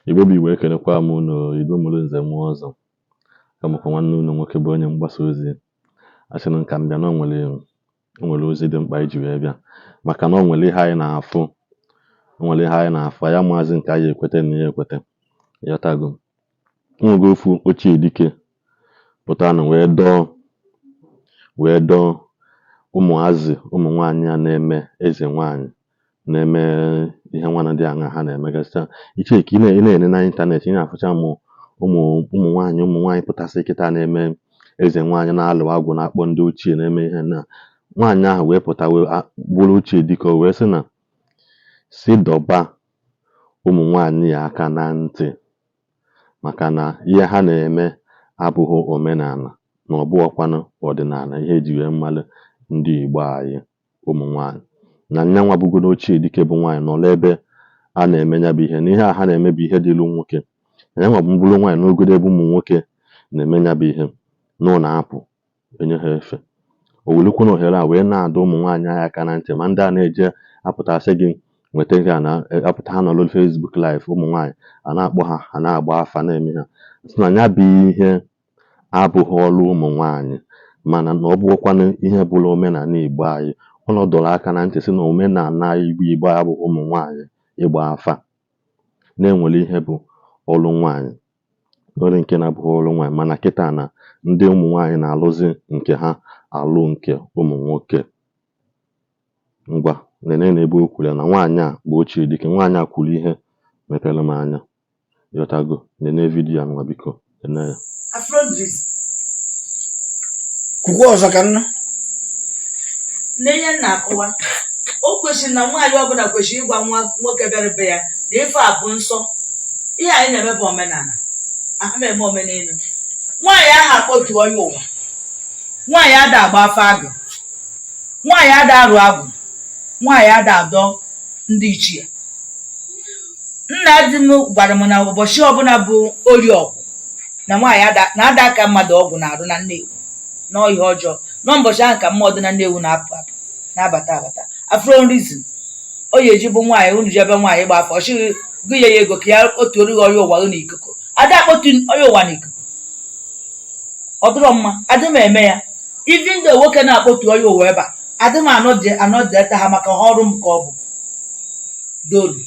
Igbo bụ Igbo, ekenekwa m unu. Igbo mụrụ nze mụọ ọzọ, ka mụkwa nwanne unu nwoke bụ onye mgbasa ozi. Asịrị m ka m bịa na o nwere ozi dị mkpa iji wee bịa, maka na o nwere ihe anyị na-afụ, o nwere ihe anyị na-afụ anyị amaazị nke anyị ekwete na ya ekwete. Ịghọtago? Nwego ofu ochie dike pụtanụ wee dọọ ụmụazị, ụmụ nwaanyị a na-eme eze nwaanyị, na-eme ihe nwana dị aṅa ha na-emegasị iche ka ị na-ene na ịntanetị, ị na-afụcha ụmụ ụmụ ụmụ nwaanyị, ụmụ nwaanyị pụtasị kịta na-eme eze nwaanyị, na-alụ agwụ, na-akpọ ndị ochie, na-eme ihe na nwaanyị ahụ wee pụta wee bụrụ ochie dike. O wee sị na si dọba ụmụ nwaanyị ya aka na ntị, maka na ihe ha na-eme abụghị omenala, na ọ bụghịkwanụ ọdịnala ihe eji wee mmalụ ndị Igbo anyị. Ụmụ nwaanyị na nyanwa bụgodo ochie dike bụ nwaanyị nọrọ ebe a na-eme ya bụ ihe, na ihe a ha na-eme bụ ihe dịlụ nwoke, na yanwa bụ mbụrụ nwaanyị n'ogodo ebe ụmụ nwoke na-eme ya bụ ihe na ọ na-apụ enye ha efe. O welukwu na ohere a wee na-adọ ụmụ nwaanyị anyị aka na ntị, ma ndị a na-eje apụta sị gị nweta ihe a na-apụta ha nọrọ Facebook live, ụmụ nwaanyị a na-akpọ ha, ha na-agba afa, na-eme ha, sị na ya bụ ihe abụghị ọrụ ụmụ nwaanyị, mana na ọ bụghịkwanụ ihe bụrụ omenala Igbo anyị. Ọ nọdụrụ aka na ntị sị na omenala Igbo abụghị ụmụ nwaanyị ịgba afa, na-enwere ihe bụ ọrụ nwaanyị, nwere nke na-abụghị ọrụ nwaanyị. Mana kịta na ndị ụmụ nwaanyị na-alụzi nke ha alụ nke ụmụ nwoke. Ngwa, nenenu ebe o kwuru ya na nwaanyị a bụ ochie dike. Nwaanyị a kwuru ihe mepere m anya. Ịghọtago? Nene vidiyo a nwa, biko nene ya. Afrodris. Kwukwa ọzọ ka nna. N'ihe m na-akọwa, o kwesịrị na nwaanyị ọbụla kwesịrị ịgwa nwa nwoke bịara be ya na ife a bụ nsọ. Ihe anyị na-eme bụ omenala, aha m eme omenelu. Nwaanyị ahụ akpọtuo onye ụwa, nwaanyị ada agba afa agụ, nwaanyị ada arụ agwụ, nwaanyị ada adọ ndị ichie. Nna di m gwara m na ụbọchị ọbụla bụ ori ọgwụ, na nwaanyị na ada aka mmadụ ọgwụ na-arụ na Nnewi nọọ ihe ọjọọ nọ. Ụbọchị ahụ ka mmụọ dị na Nnewi na-apụ apụ, na-abata abata. Afro reason o ya eji bụ nwaanyị unu ji ebe nwaanyị gba afọ, ọchịghị gị ya ego ka ya otu orighi ọya ụwa gị n'ikuku, ada akpọtu ọya ụwa n'ikuku. Ọ dịrọ mma, adị m eme ya. Even though nwoke na-akpọtu ọya ụwa ebe a, adị m anọdeta ha, maka ha ọrụ m ka ọ bụ dolu.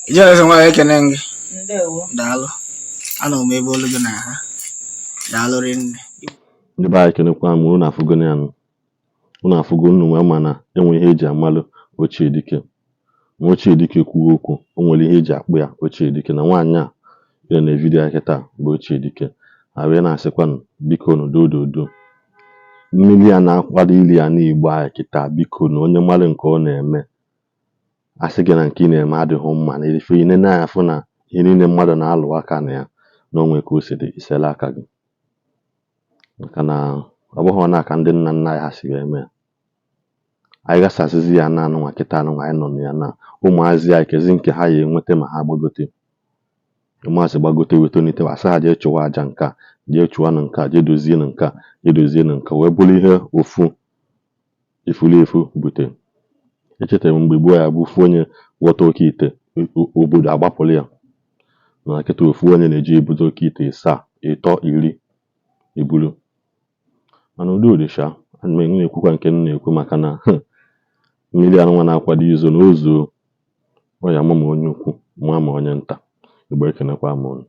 Ijele eze nwaanyị, ekene gị. Ndewo. Daalụ, anọ m ebe olu gị na ha. Daalụ rinne. Ndị be anyị, ekenekwa m unu. Afụgo ya nụ, unu afụgo unu nwe, ma na enwe ihe eji amalụ ochie dike. Ma ochie dike kwuo okwu, o nwere ihe eji akpụ ya ochie dike. Na nwaanyị a dị na vidiyo ya kịta bụ ochie dike. Ha wee na-asịkwanụ, biko nụ, dododo mmiri a na-akwado ili ya n'Igbo anyị kịta. Biko, na onye mmadụ nke ọ na-eme, asị gị na nke ị na-eme adịghị mma, na ife ị nene anya fụ na ihe niile mmadụ na-alụ aka na ya na onwe ka o si dị isela aka gị, maka na ọ bụghị na aka ndị nna nna anyị ha si wee mee anyị ghasasịzi ya na anụnwa kịta anụnwa anyị nọ na ya, na ụmụazị anyị kezi nke ha ya enweta ma ha gbagote. Ụmụazị gbagote wee tonite, asị ha jee chụwa aja nke a, jee chụwanụ nke a, jee dozienụ nke a, jee dozienụ nke a, wee bụrụ ihe ofu efulefu bute. Echetara m mgbe gboo ya bụ ofu onye gwọta oke ite, obodo agbapụrụ ya. Mana kịta, ofu onye na-eji ebute oke ite ịsaa, ịtọ, 10 eburu. Mana udo dị sha. Ana m na-ekwukwa nke m na-ekwu, maka na mmiri anụnwa na-akwado izo na o zoo, ọ ya ama ma onye ukwu ma onye nta. Igbo, ekenekwa m unu.